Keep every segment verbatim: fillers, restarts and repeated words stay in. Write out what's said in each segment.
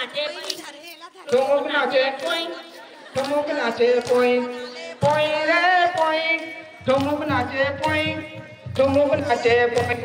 ठुमुक नाचे पोई, ठुमुक नाचे पोई, पोई रे पोई, ठुमुक नाचे पोई, ठुमुक नाचे पोई।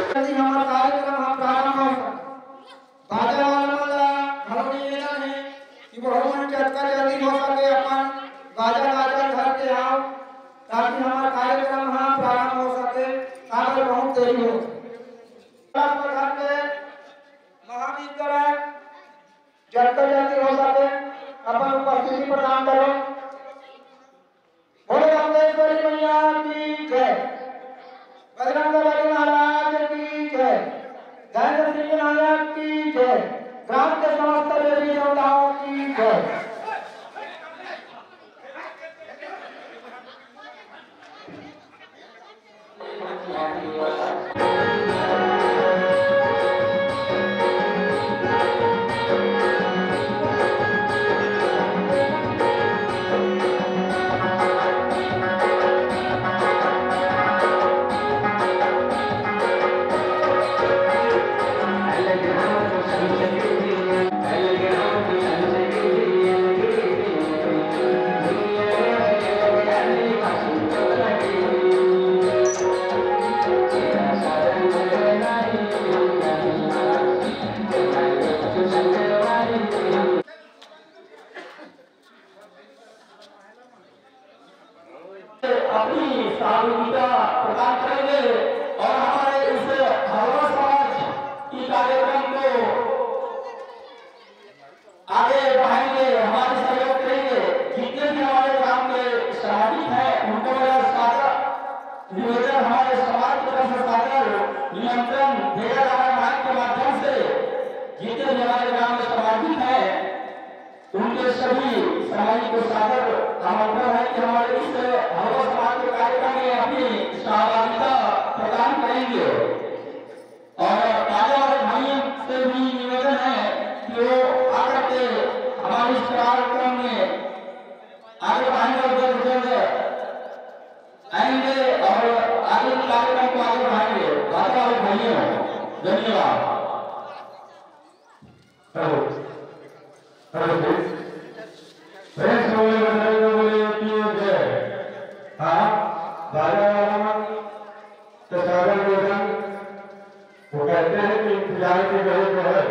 जल्दी हमर कार्यक्रम ह प्रारंभ हो सकत। बाजा वाला मन ला घलो निवेदन हे कि वहू मन जतका जल्दी हो सके अपन बाजा गाजा धर के आओ, ताकि हमर कार्यक्रम ह प्रारंभ हो सके, काबर बहुत देरी हो। घर के महामित्र जतका जल्दी हो सके अपन उपस्थिति प्रदान करो। बोलो बम्लेश्वरी मैया की जय, बजरंग बली महाराज की जय, जय सिंह विनायक की जय, ग्राम के समस्त देवी देवताओं की जय। अपनी सहभागिता प्रदान करेंगे और हमारे इस हरवा समाज की कार्यक्रम को आगे बढ़ाएंगे, हमारे सहयोग करेंगे। जितने भी हमारे ग्राम के सामाजिक हैं, उनको मेरा सादर निवेदन, हमारे समाज की तरफ से सादर निमंत्रण भेजा जा रहा है माइक के माध्यम से। जितने भी हमारे ग्राम में सामाजिक हैं, उनके सभी सामाजिक को सादर आमंत्रण है कि हमारे इस हरवा समाज के कार्यक्रम में अपनी सहभागिता प्रदान करेंगे। और बाजा वाले भाइयों से भी निवेदन है कि वो आकर के हमारे इस कार्यक्रम में आगे बढ़ाएंगे और जल्द से जल्द आएंगे और आगे के कार्यक्रम को आगे बढ़ाएंगे। बाजा वाले भाइयों, धन्यवाद। हेलो, हेलो, प्रेस वाले बधाई बोले कि जय। हाँ, बाजा वाला तो सागर निवेदन, वो कहते हैं कि इंतजार के गले जो है।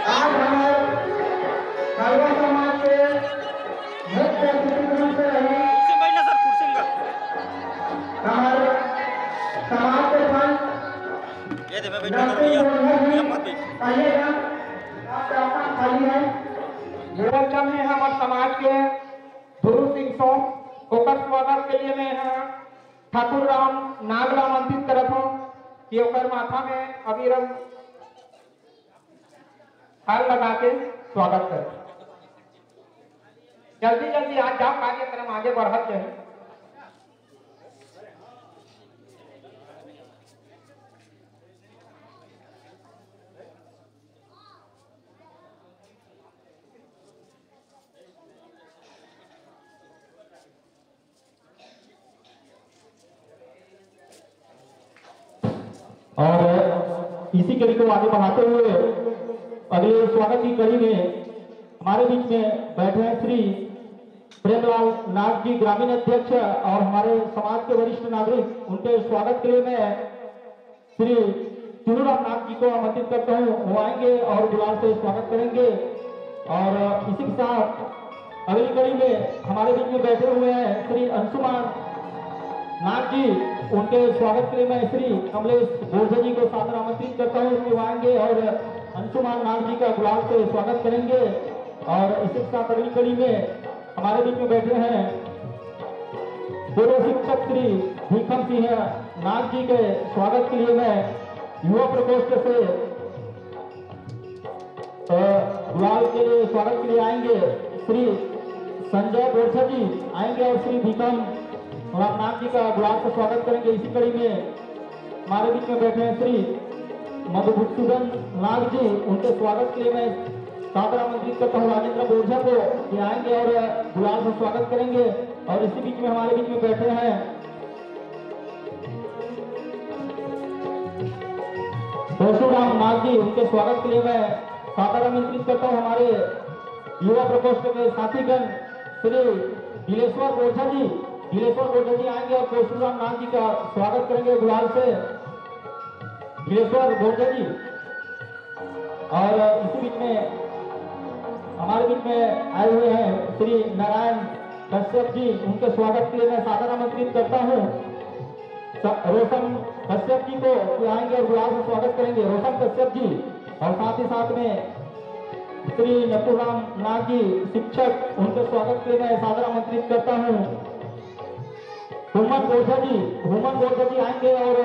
आज हमर हलवा समाज के मुख्य अतिथि रूप से रही कुर्सी में बैठना सर, कुर्सी में। हमर समाज के संत ये दे, मैं बैठा हूँ, भैया। भैया, मत बैठ। आइएगा, आपका आसन खाली है। गोरखपुर में हमर समाज के गुरु सिंह सो, ओकर स्वागत के लिए मैं यहाँ ठाकुर राम नाग ला आमंत्रित करत हूँ कि ओकर माथा में अबीर अउ हार लगा के स्वागत करें। जल्दी जल्दी आ जाओ, कार्यक्रम आगे बढ़त जाए। और इसी कड़ी को आगे बढ़ाते हुए अगले स्वागत की कड़ी में हमारे बीच में बैठे हैं श्री प्रेमलाल नाग जी, ग्रामीण अध्यक्ष और हमारे समाज के वरिष्ठ नागरिक। उनके स्वागत के लिए मैं श्री चुनूराम नाग जी को आमंत्रित करता हूँ, वो आएंगे और गुलाल से स्वागत करेंगे। और इसी के साथ अगली कड़ी में हमारे बीच में बैठे हुए हैं श्री अंशुमान नाग जी, उनके स्वागत के लिए मैं श्री कमलेश बोरजा जी को सादर आमंत्रित करता हूँ कि वो आएंगे और अंशुमान नाग जी का गुलाल से स्वागत करेंगे। और इसी के साथ अगली कड़ी में हमारे बीच में बैठे हैं पूर्व शिक्षक श्री भीखम सिंह नाग जी के स्वागत के लिए मैं युवा प्रकोष्ठ से, अ, गुलाल के लिए, स्वागत के लिए आएंगे श्री संजय बोरछा जी आएंगे और श्री भीखम रामनाथ जी का गुलाल से स्वागत करेंगे। इसी कड़ी में हमारे बीच में बैठे हैं श्री मधुसूदन नाग जी, उनके स्वागत के लिए मैं सादर आमंत्रित करता हूँ राजेंद्र बोरछा को कि आएंगे और गुलाल से स्वागत करेंगे। और इसी बीच में हमारे बीच में बैठे हैं परशुराम नाग जी, उनके स्वागत के लिए मैं सादर आमंत्रित करता हूँ हमारे युवा प्रकोष्ठ के साथीगण श्री बिलेश्वर बोरछा जी। बिलेश्वर बोरछा जी आएंगे और परशुराम नाग जी का स्वागत करेंगे गुलाल से। बिलेश्वर बोरछा जी। और इसी बीच में हमारे बीच में आए हुए हैं श्री नारायण कश्यप जी, उनके स्वागत के लिए मैं सादर आमंत्रित करता हूँ स-, रोशन कश्यप जी को, कि आएंगे और गुलाल से स्वागत करेंगे रोशन कश्यप जी। और साथ ही साथ में श्री नथुराम नाग जी शिक्षक, उनके स्वागत के लिए मैं सादर आमंत्रित करता हूँ। हुमन बोरछा जी, हुमन बोरछा जी आएंगे और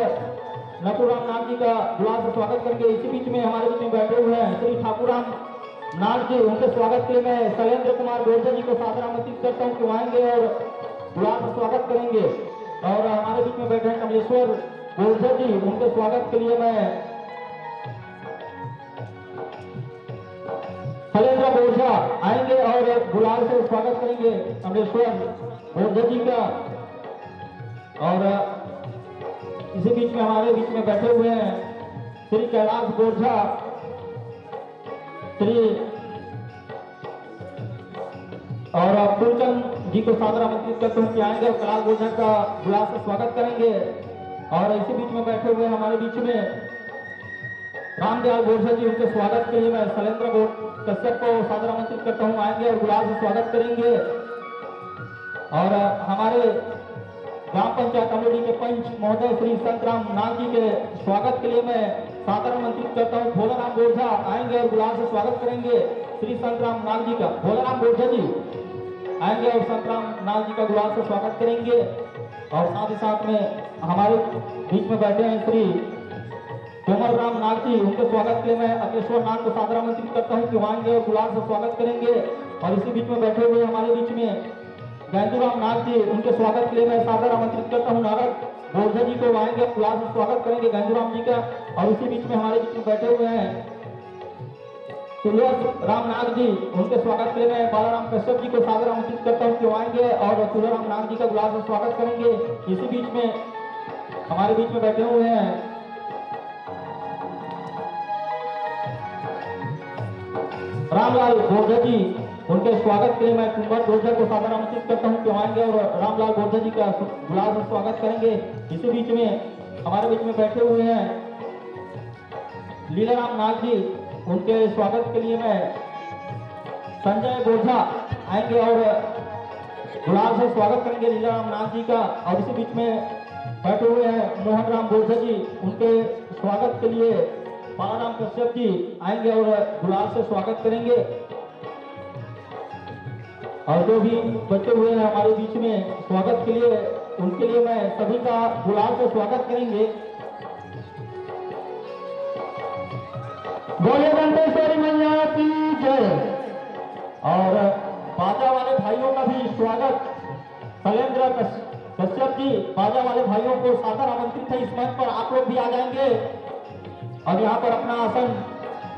नथुराम नाग जी का गुलाल से स्वागत करेंगे। इसी बीच में हमारे बीच में बैठे हुए हैं श्री ठाकुराम नाग जी, उनके स्वागत के लिए मैं शैलेंद्र कुमार बोरछा जी को सादर आमंत्रित करता हूँ कि वो आएंगे और गुलाल से स्वागत करेंगे। और हमारे बीच में बैठे हैं कमलेश्वर बोरछा जी, उनके स्वागत के लिए मैं, शैलेंद्र बोरझा आएंगे और गुलाल से स्वागत करेंगे अमरेश्वर बोरझा जी का। और इसी बीच में हमारे बीच में बैठे हुए हैं श्री कैलाश बोरझा, श्री और फूलचंद जी को सादर आमंत्रित करता हूँ कि आएंगे और कैलाश बोरझा का गुलाल से स्वागत करेंगे। और इसी बीच में बैठे हुए हमारे बीच में रामदयाल बोरझा जी, उनके स्वागत के लिए मैं शैलेंद्र बोर-, कश्यप को सादर आमंत्रित करता हूँ, आएंगे और गुलाल से स्वागत करेंगे। और हमारे ग्राम पंचायत अमलोड़ी के पंच महोदय श्री संतराम नाग जी के स्वागत के लिए मैं सादर आमंत्रित करता हूँ। भोलाराम बोरझा आएंगे और गुलाल से स्वागत करेंगे श्री संतराम नाग जी का। भोलाराम बोरझा जी आएंगे और संतराम नाग जी का गुलाल से स्वागत करेंगे। और साथ ही साथ में हमारे बीच में बैठे हैं श्री कोमल राम नाग जी, उनके स्वागत के लिए मैं अमरेश्वर नाग को सादर आमंत्रित करता हूँ कि वो आएंगे और गुलाल से स्वागत करेंगे। और इसी बीच में बैठे हुए हमारे बीच में गैंदू राम नाग जी, उनके स्वागत के लिए मैं सादर आमंत्रित करता हूँ नारद बोरझा जी को, वो आएंगे, गुलाल से स्वागत करेंगे गैंदू राम जी का। और इसी बीच में हमारे बीच में बैठे हुए हैं तुलस राम नाग जी, उनके स्वागत के लिए मैं बालाराम कश्यप जी को सादर आमंत्रित करता हूँ कि वो आएंगे और तुलाराम नाग जी का गुलाल से स्वागत करेंगे। इसी बीच में हमारे बीच में बैठे हुए हैं रामलाल बोरझा जी, उनके स्वागत के लिए मैं कुंवर बोरझा को सादर आमंत्रित करता हूँ कि वो आएंगे और रामलाल बोरझा जी का गुलाल से स्वागत करेंगे। इसी बीच में हमारे बीच में बैठे हुए हैं लीलाराम नाग जी, उनके स्वागत के लिए मैं संजय बोरझा आएंगे और गुलाल से स्वागत करेंगे लीलाराम नाग जी का। और इसी बीच में बैठे हुए हैं मोहन राम बोरझा जी, उनके स्वागत के लिए बालाराम कश्यप जी आएंगे और गुलाल से स्वागत करेंगे। और जो भी बचे हुए हैं हमारे बीच में स्वागत के लिए, उनके लिए मैं सभी का गुलाल से स्वागत करेंगे। बोलिए दंतेश्वरी मैया की जय। और बाजा वाले भाइयों का भी स्वागत, शैलेंद्र कश-, कश्यप जी, बाजा वाले भाइयों को सादर आमंत्रित है इस मंच पर, आप लोग भी आ जाएंगे और यहाँ पर अपना आसन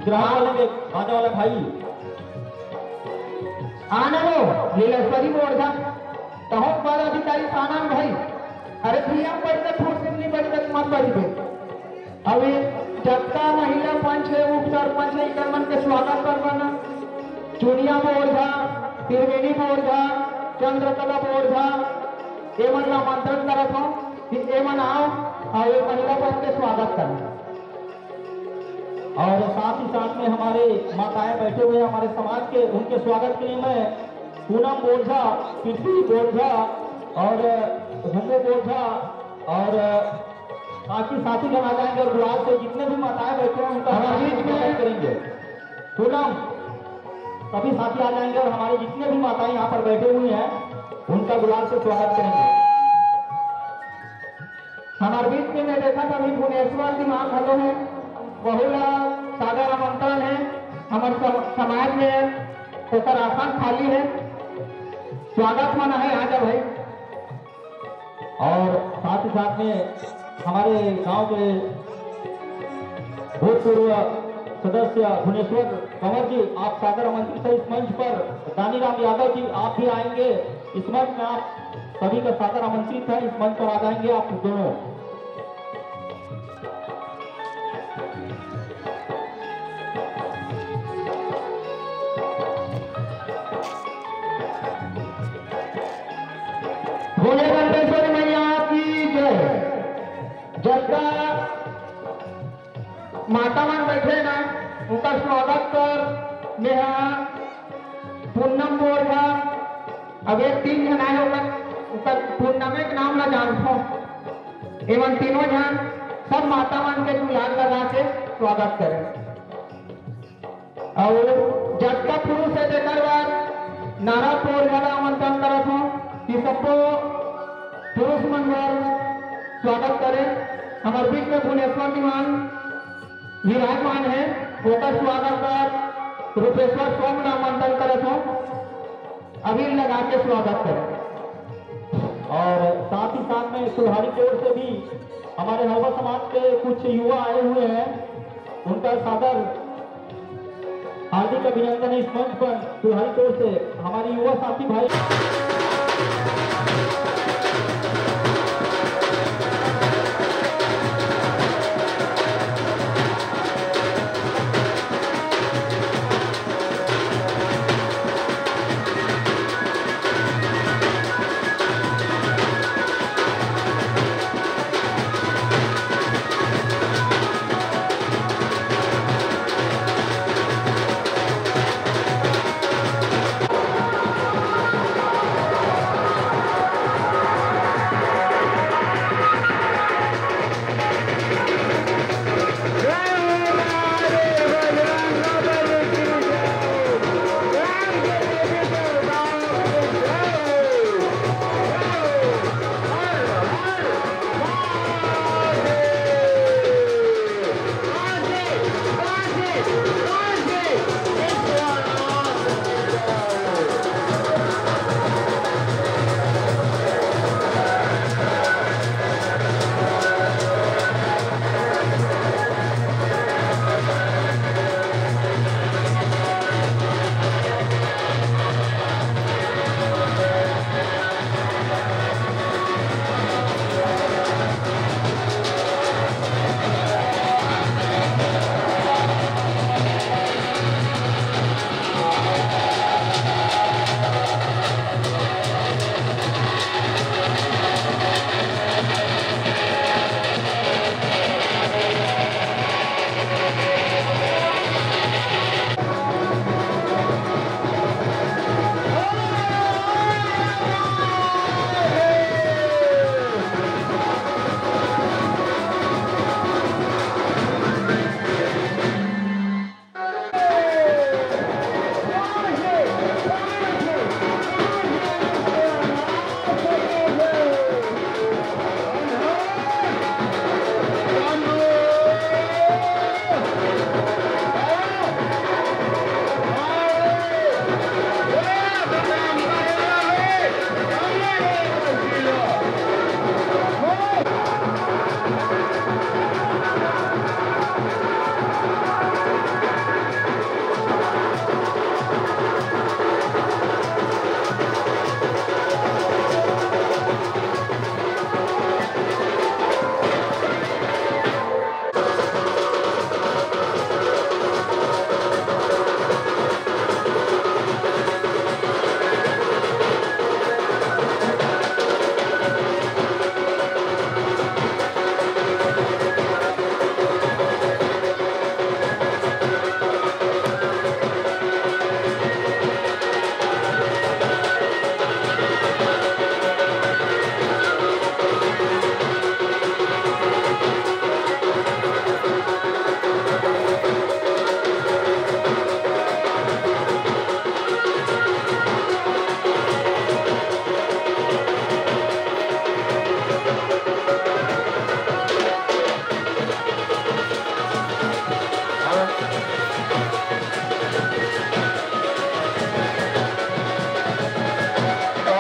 ग्रहण कर लेंगे। बाजा वाले भाई, आनंद हो, लीलेश्वरी बोरझा, तहूँ पदाधिकारी सानंद भाई, अरे भैया, बैठ के फुर्सत नहीं, बैठ के मत बैठ के। अभी जतका महिला पंच हे, उप सरपंच हे, इकर मन के स्वागत करवाना। चुनिया बोरझा, त्रिवेणी बोरझा, चंद्रकला बोरझा, एमन ला आमंत्रण करत हूँ कि एमन आओ और ये महिला पंच के स्वागत करें। और साथ ही साथ में हमारे माताएं बैठे हुए हैं हमारे समाज के, उनके स्वागत के लिए मैं पूनम बोरझा, पृथ्वी बोरझा और हुमू बोरझा और बाकी साथी गण आ जाएंगे और गुलाल से जितने भी माताएं बैठे हैं उनका हमारे बीच में स्वागत करेंगे। पूनम, सभी साथी आ जाएंगे और हमारे जितने भी माताएं यहाँ पर बैठे हुए हैं उनका गुलाल से स्वागत करेंगे। हमारे बीच में मैं देखा था अभी भुवनेश्वर जी माँ घलो है, वहू ला सादर आमंत्रण है। हमारे सम-, समाज में ओकर आसन खाली है, स्वागत मन है, आ जा भाई। और साथ ही साथ में हमारे गांव के भूतपूर्व सदस्य भुवनेश्वर कंवर जी, आप सादर आमंत्रित हैं इस मंच पर। दानीराम यादव जी, आप भी आएंगे इस मंच में, आप सभी का सादर आमंत्रित है, इस मंच पर आ जाएंगे आप दोनों। बोले दंतेश्वरी मैया की जय। जतका माता मन बैठे ना, उनका स्वागत कर। मेहा पूनम बोरझा, अब एक तीन झन आए, ओकर, ओकर पूनमे के नाम ला जानथो। एमन तीनों झन सब माता मन के दुलार लगा के स्वागत करें। और जतका पुरुष है, तेकर बर नारा तोर घला आमंत्रण करत हूँ कि सबको पुरुष मन बर स्वागत करें। हमारे बीच में भुवनेश्वर निमान विराजमान है, ओकर स्वागत बर रूपेश्वर सोम ला आमंत्रण करत हूँ। अबीर लगा के स्वागत करें। और साथ ही साथ में सुधारी की ओर से भी हमारे हलवा समाज के कुछ युवा आए हुए हैं, उनका सादर हार्दिक अभिनंदन है इस मंच पर दुल्हारी की ओर से हमारे युवा साथी भाई।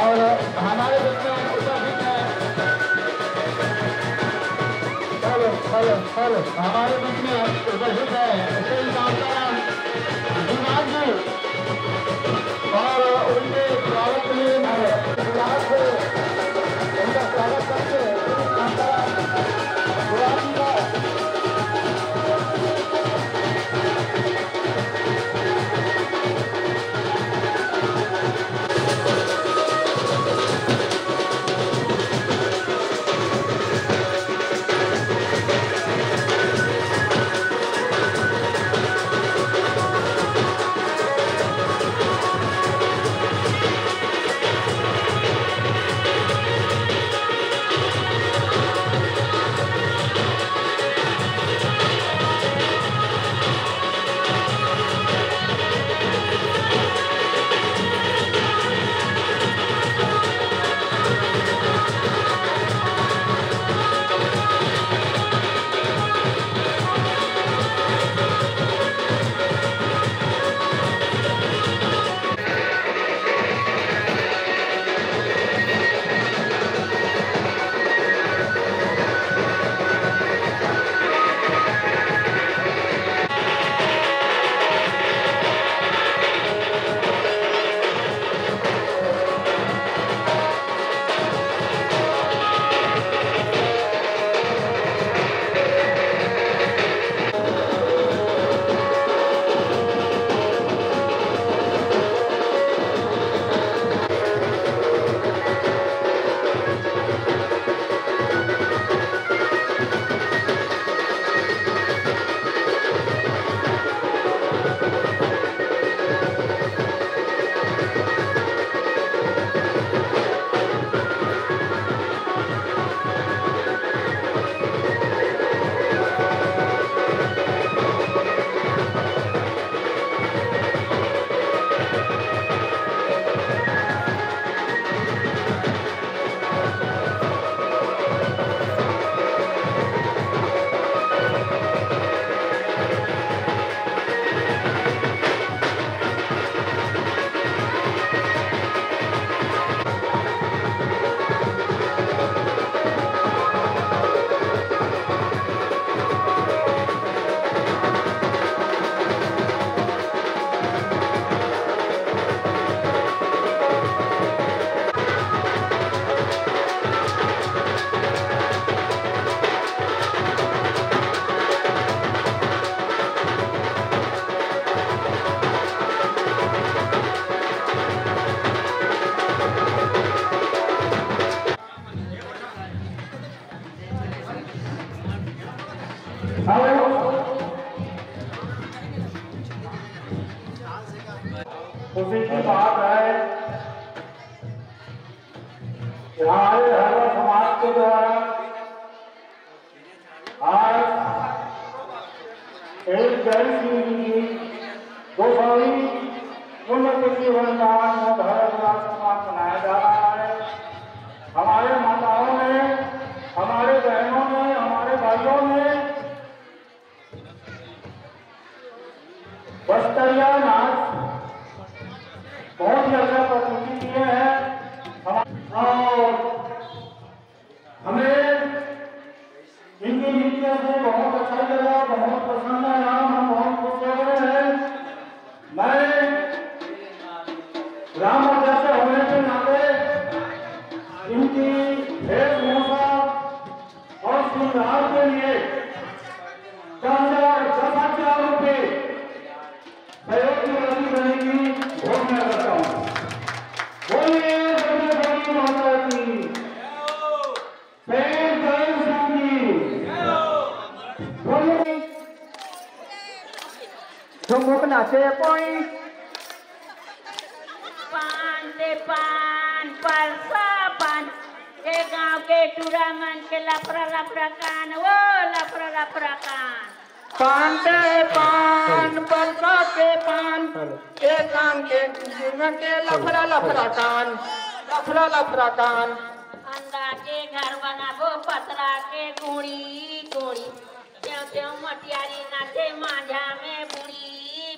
और हमारे बीच में उपस्थित हैं, हेलो, हेलो, हेलो, हमारे बीच में उपस्थित है श्री रामचरण दीवान जी और उनके स्वागत के लिए मैं गुलाब से उनका स्वागत करके श्री रामचरण दीवान जी का खुशी की बात है कि हमारे हरवा समाज के द्वारा आज शहीद गैर सिंह जी की गोसावी पुण्यतिथि वृंदावन में भव्य विरासत मनाया जा रहा है। हमारे माताओं ने, हमारे बहनों ने, हमारे भाइयों ने बस्तरिया नाच बहुत ही अच्छा प्रस्तुति किए हैं। हम, और हमें इनके नृत्य से बहुत अच्छा लगा, बहुत पसंद आया, हम बहुत खुश हो गए हैं। मैं ग्राम अध्यक्ष होने के नाते इनकी वेशभूषा और श्रृंगार के लिए दस हजार, दस हजार रुपये सहयोग की राशि देने की घोषणा करता हूँ। बोलिए दुर्गा देवी माता की, शेर जय सिंह की। बोलिए। ठुमुक नाचे पोई। पान ते पान, परसा पान, ए गांव के टूरा मन के लफरा लफरा कान, ओ लफरा लफरा कान। पान ते पान, परसा के पान, ए गांव के टूरा मन के लफरा लफरा कान, लफरा लफरा कान। अंडा के घर बनाबो, पतरा के गुड़ी गुड़ी, सेव सेव मटियारी नाचे मांझा में बुड़ी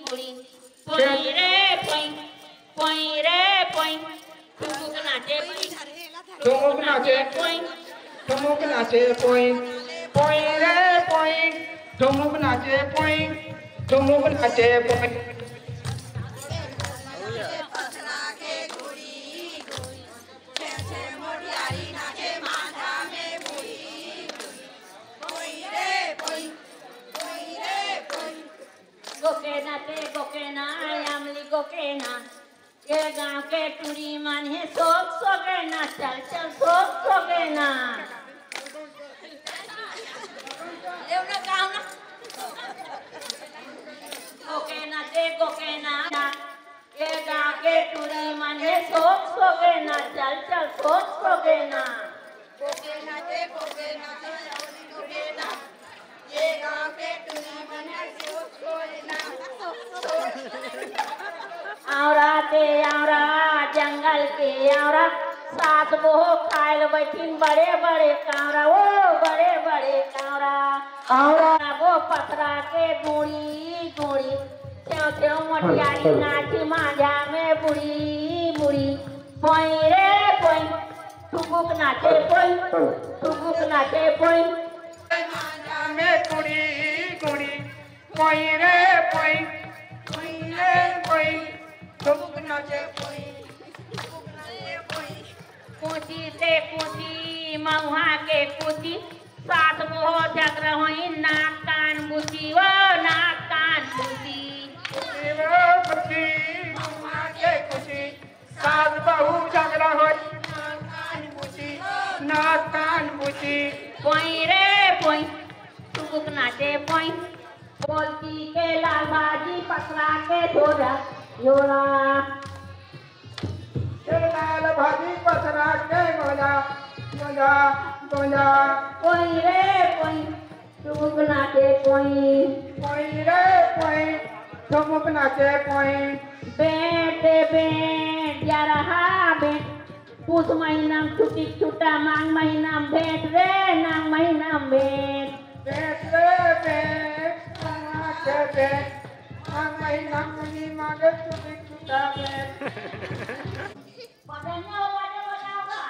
बुड़ी। पोई रे पोई, पोई रे पोई, ठुमुक नाचे पोई, ठुमुक नाचे पोई, ठुमुक नाचे पोई, पोई रे पोई, ठुमुक नाचे पोई, ठुमुक नाचे पोई। गोकेना ते गोकेना, आमली गोकेना, ये गांव के टूरी मन हे सोक सोगेना, चल चल सोक सोगेना। लेवना गावना। गोकेना ते गोकेना, ये गांव के टूरी मन हे सोक सोगेना, चल चल सोक सोगेना। गोकेना ते गोकेना, आमली गोकेना। ये गांव के टूरी मन हे सोक सोगेना। आंवरा ते आंवरा, जंगल के आंवरा, सास बहू खाए ल बैठिन बड़े बड़े कांवरा, ओ बड़े बड़े कांवरा। आंवरा वो पतरा के गुड़ी गुड़ी, सेव सेव मटियारी नाची मांझा में बुड़ी बुड़ी। पोई रे पोई, ठुमुक नाचे पोई, ठुमुक नाचे पोई। मांझा में गुड़ी गुड़ी, पोई रे पोई, पोई रे पोई, ठुमुक नाचे पोई, ठुमुक नाचे पोई। पूछी से पूछी, महुआ के पूछी, सास बहू झगरा होई, नाक कान बुझी, ओ नाक कान बुझी। पूछी वो पूछी, महुआ के पूछी, सास बहू झगरा होई, नाक कान बुझी, नाक कान बुझी। पोई रे पोई, ठुमुक नाचे पोई। बोलती के लाल भाजी पतरा के झोरा, झोरा। के लाल भाजी पतरा के गोला, गोला, गोला। पोई रे पोई, ठुमुक नाचे पोई। पोई रे पोई, ठुमुक नाचे पोई। बेंट बेंट, जरहा बेंट, पुस महीना में छुट्टी छुट्टा, माघ महीना में भेंट रे, माघ महीना में भेंट। भेंट रे भेंट, माघ के भेंट, माघ महीना में माघ छुट्टी छुट्टा भेंट। बजाना हो, बाजा बजाओगा?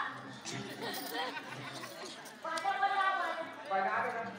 बाजा बजाओगा? बजा दो।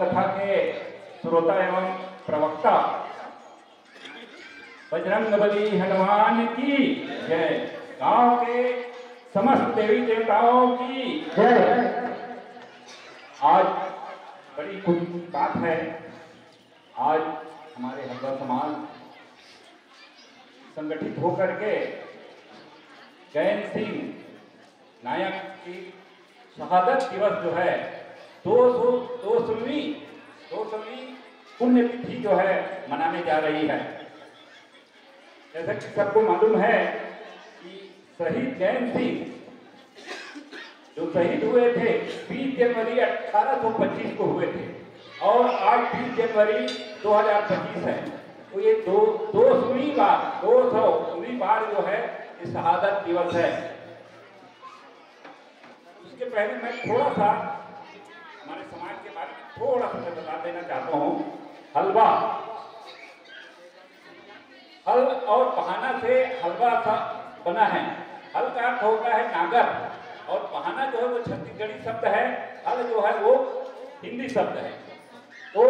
कथा के श्रोता एवं प्रवक्ता बजरंग बली हनुमान की जय। गांव के समस्त देवी देवताओं की जय। आज बड़ी खुशी की बात है, आज हमारे हलवा समाज संगठित होकर के गैन सिंह नायक की शहादत दिवस जो है, दो सौ, दो सौवीं, दो सौवीं पुण्यतिथि जो है, मनाने जा रही है। जैसा कि सबको मालूम है कि शहीद गैन सिंह जो शहीद हुए थे, बीस जनवरी अठारह सौ पच्चीस को हुए थे और आज बीस जनवरी दो हज़ार पच्चीस है। तो ये दो, दो सौवीं बार, दो सौवीं बार जो है, ये शहादत दिवस है। उसके पहले मैं थोड़ा सा हमारे समाज के बारे में थोड़ा सा मैं बता देना चाहता हूँ। हलवा, हल और बहाना से हलवा सा बना है। हल का अर्थ होता है नागर और बहाना जो है, वो छत्तीसगढ़ी शब्द है, हल जो है, वो हिंदी शब्द है। तो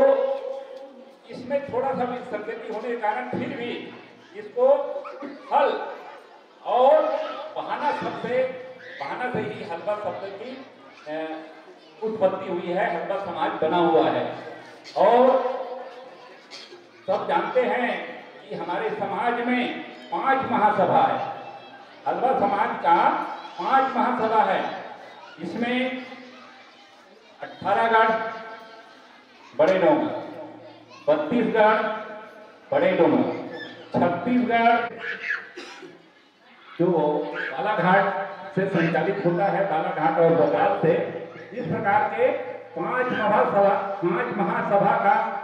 इसमें थोड़ा सा भी संगति होने के कारण फिर भी इसको हल और बहाना शब्द से, बहाना से ही हलवा शब्द की, अ, उत्पत्ति हुई है, हलवा समाज बना हुआ है। और सब जानते हैं कि हमारे समाज में पांच महासभा है। हलवा समाज का पांच महासभा है। इसमें अठारहगढ़, बड़े डोंगर, बत्तीसगढ़, बड़े डोंगर, छत्तीसगढ़, जो बालाघाट से संचालित होता है, बालाघाट और भोपाल से, इस प्रकार के पांच महासभा, पांच महासभा का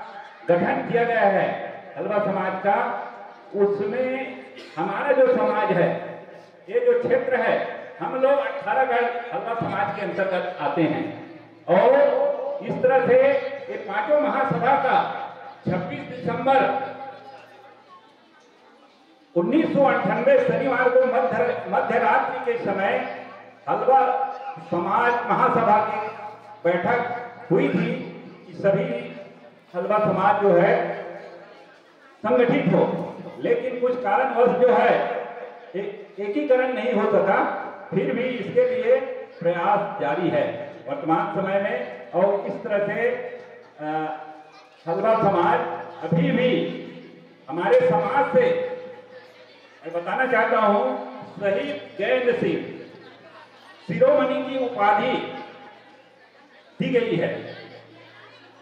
गठन किया गया है हलवा समाज का। उसमें हमारा जो समाज है, ये जो क्षेत्र है, हम लोग अठारहगढ़ हलवा समाज के अंतर्गत आते हैं। और इस तरह से ये पांचों महासभा का छब्बीस दिसंबर उन्नीस सौ अंठानवे शनिवार को मध्य, मध्य रात्रि के समय हलवा समाज महासभा की बैठक हुई थी कि सभी हलवा समाज जो है, संगठित हो, लेकिन कुछ कारणवश जो है, ए-, एकीकरण नहीं हो सका। फिर भी इसके लिए प्रयास जारी है वर्तमान समय में। और इस तरह से, अ, हलवा समाज अभी भी हमारे समाज से, मैं बताना चाहता हूं, शहीद गैंद सिंह शिरोमणि की उपाधि दी गई है।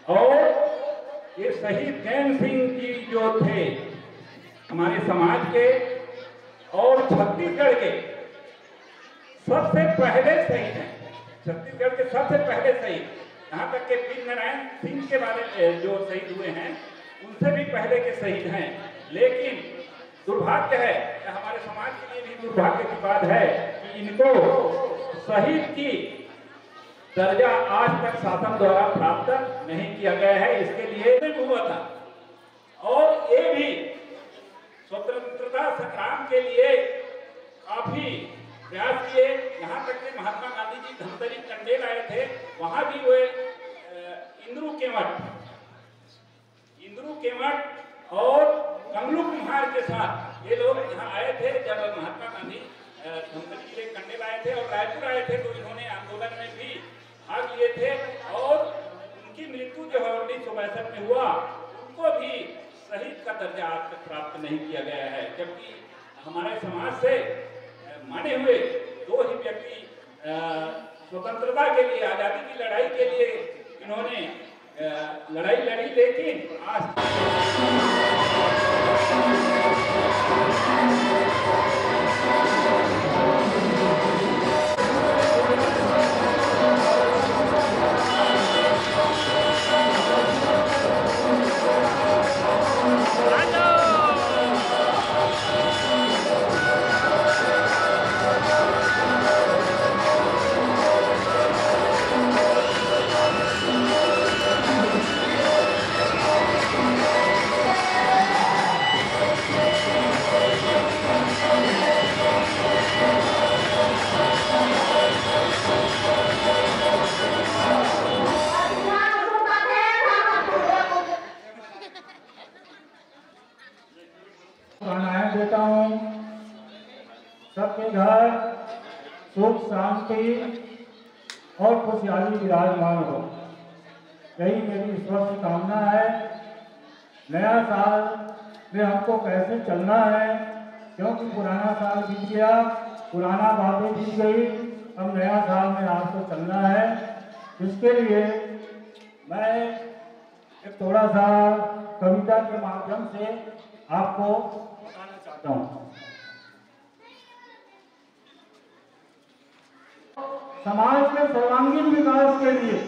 और ये शहीद गैंद सिंह जी जो थे हमारे समाज के और छत्तीसगढ़ के सबसे पहले शहीद हैं, छत्तीसगढ़ के सबसे पहले शहीद, यहाँ तक के वीर नारायण सिंह के बारे में जो शहीद हुए हैं, उनसे भी पहले के शहीद हैं। लेकिन दुर्भाग्य है, या हमारे समाज के लिए भी दुर्भाग्य की बात है कि इनको शहीद की दर्जा आज तक शासन द्वारा प्राप्त नहीं किया गया है। इसके लिए हुआ था और ये भी स्वतंत्रता संग्राम के लिए काफी प्रयास किए। यहाँ तक कि महात्मा गांधी जी धमतरी कंडेल आए थे, वहां भी वे, अ, इंद्रू केवट, इंद्रू केवट और कंगलू कुमार के साथ ये लोग यहाँ आए थे। जब महात्मा गांधी, अ, धमतरी जिले कंडेल आए थे और रायपुर आए थे, तो इन्होंने आंदोलन में भी भाग लिए थे और उनकी मृत्यु जो है उन्नीस सौ बासठ में हुआ, उनको भी शहीद का दर्जा आज तक प्राप्त नहीं किया गया है। जबकि हमारे समाज से, अ, माने हुए दो ही व्यक्ति, अ, स्वतंत्रता के लिए, आजादी की लड़ाई के लिए इन्होंने, अ, लड़ाई लड़ी, लेकिन आज देता हूँ, सबके घर सुख, शांति और खुशहाली विराजमान हो, यही मेरी ईश्वर से कामना है। नया साल में हमको कैसे चलना है, क्योंकि पुराना साल बीत गया, पुराना बातें बीत गई, अब नया साल में आपको चलना है। इसके लिए मैं एक थोड़ा सा कविता के माध्यम से आपको बताना चाहता हूँ। समाज के सर्वांगीण विकास के लिए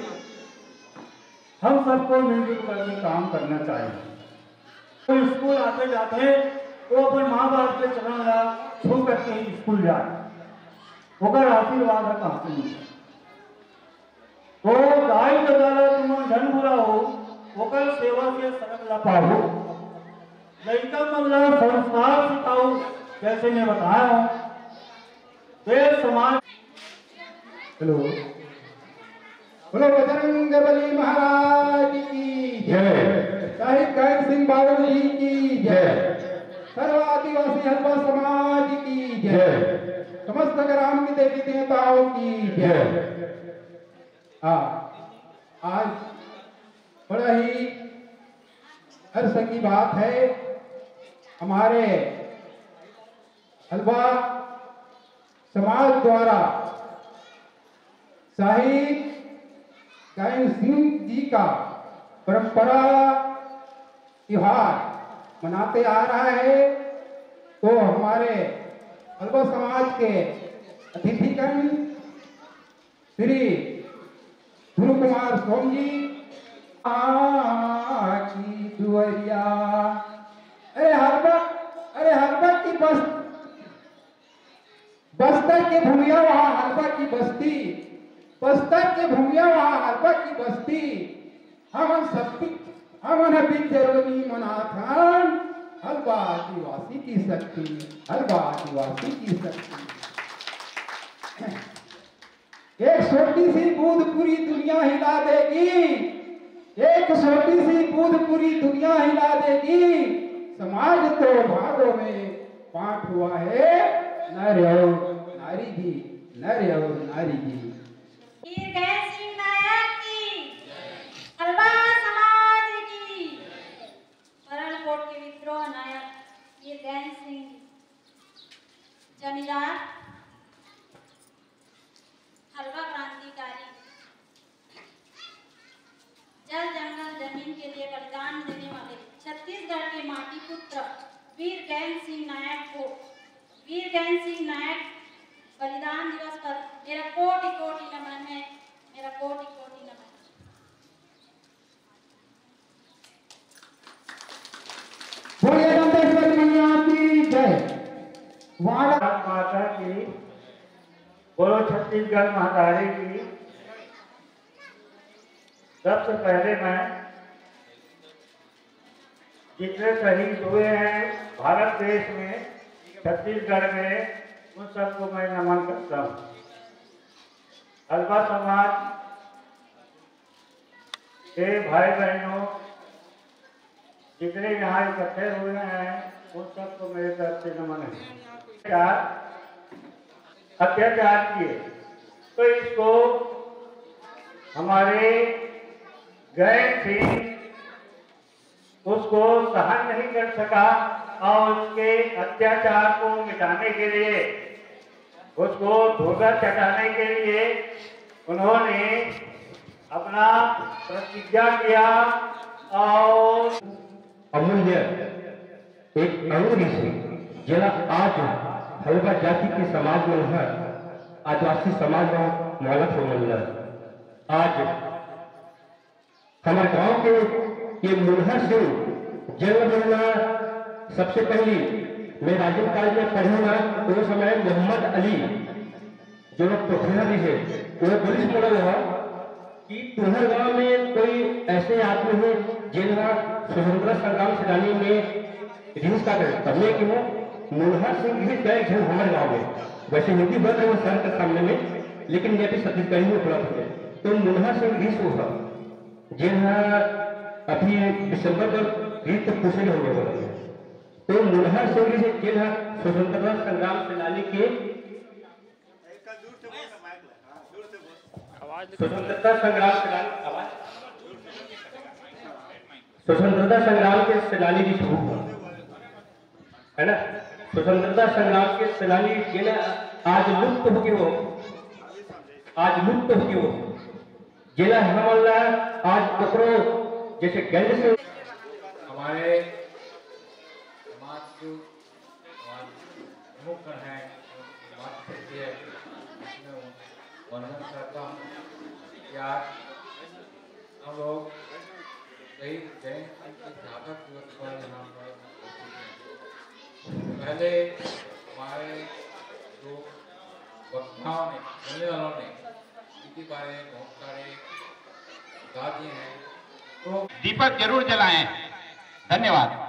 हम सबको मिलजुल करके काम करना चाहिए। तो स्कूल आते जाते वो अपन माँ बाप के चरण ला छू करके ही स्कूल जाए, ओकर आशीर्वाद ह कहाँ से मिले। तो दाई ददा ला तुमन झन भुलाओ, ओकर सेवा के सरग ला पाओ। लइका मन ला संस्कार सिखाओ, जैसे मैं बताया हूँ। देश समाज हेलो। बोलो बजरंग बली महाराज की जय। शहीद गैंग सिंह बाबू जी की जय। जय। सर्व आदिवासी हलवा समाज की जय। जय। समस्त ग्राम की देवी देवताओं की जय। जय। हाँ, आज बड़ा ही हर्ष की बात है, हमारे हलवा समाज द्वारा शहीद गैंग सिंह जी का परंपरा त्योहार मनाते आ रहा है, तो हमारे हलवा समाज के अतिथिगण श्री गुरु कुमार सोम जी, आ की दुआरिया। अरे हलवा, अरे हलवा की बस, बस्तर के भूमिया वहाँ हलवा की बस्ती, बस्तर के भूमिया वहाँ हलवा की बस्ती। हम हम शक्ति, हम हम बिन जरूरी मनाथन, हलवा आदिवासी की शक्ति, हलवा आदिवासी की शक्ति। एक छोटी सी बूंद पूरी दुनिया हिला देगी, एक छोटी सी बूंद पूरी दुनिया हिला देगी। समाज तो भागों में बांट हुआ है, नर और नारी भी, नर और नारी भी। वीर गैंग सिंह नायक की, हलवा समाज की, परनकोट के विद्रोह नायक वीर गैंग सिंह जमींदार, हलवा क्रांतिकारी, जल जंगल जमीन के लिए बलिदान देने वाले छत्तीसगढ़ के माटी पुत्र वीर गैंग सिंह नायक को, वीर गैंग सिंह नायक बलिदान दिवस पर मेरा कोटि कोटि नमन है, मेरा कोटि कोटि नमन। बोलिए दंतेश्वरी मैया की जय। भारत माता की, बोलो छत्तीसगढ़ महतारी की। सबसे पहले मैं जितने शहीद हुए हैं भारत देश में, छत्तीसगढ़ में, उन सबको मैं नमन करता हूँ। हलवा समाज के भाई बहनों, जितने यहाँ इकट्ठे हुए हैं, उन सबको मेरे तरफ से नमन है। क्या अत्याचार किए, तो इसको हमारे गैंग सिंह उसको सहन नहीं कर सका और उसके अत्याचार को मिटाने के लिए, उसको धूर्त चटाने के लिए उन्होंने अपना प्रतिज्ञा किया और अमूल्य एक अंग रिहिसे, जेला आज हलवा जाति के समाज मन ह आदिवासी समाज म मानत हो मन ल। आज हमर गांव के ये मुनहर सिंह जन्म लेना, सबसे पहली मैं राजेंद्र कॉलेज में पढ़े ना, तो उस समय मोहम्मद अली जो लोग प्रोफेसर रहे, वो पुलिस बोला हुआ कि तुम्हारे गांव में कोई ऐसे आदमी है जिनका स्वतंत्रता संग्राम सेनानी में रिहिस का करे, तब मैं कि मुनहर सिंह ही गए थे हमारे गांव में। वैसे हिंदी बोल रहे हो सर के सामने में, लेकिन मैं भी छत्तीसगढ़ी में बोला था। तो मुनहर सिंह रिहिस वो था, जेन ह अभी दिसंबर तक रिहिस, तो पूछे नहीं होंगे बोला। तो मुनहर से भी से जेन ह स्वतंत्रता संग्राम सेनानी के, स्वतंत्रता संग्राम सेनानी, आवाज, स्वतंत्रता संग्राम के सेनानी भी शुरू हुआ, है ना? स्वतंत्रता संग्राम के सेनानी जेन ह आज लुप्त होके वो, आज लुप्त होके वो, जेला हमन ला आज ओकरो जैसे गंज से हमारे समाज के, समाज प्रमुख है, समाज सदस्य है, मैं वंदन करता हूँ कि आज हम लोग शहीद जयंत सिंह के शहादत दिवस पर यहाँ पर उपस्थित हैं। पहले हमारे जो वक्ताओं ने, बोलने वालों ने इनके बारे में बहुत सारे बता दिए हैं। तो दीपक जरूर जलाएं। धन्यवाद।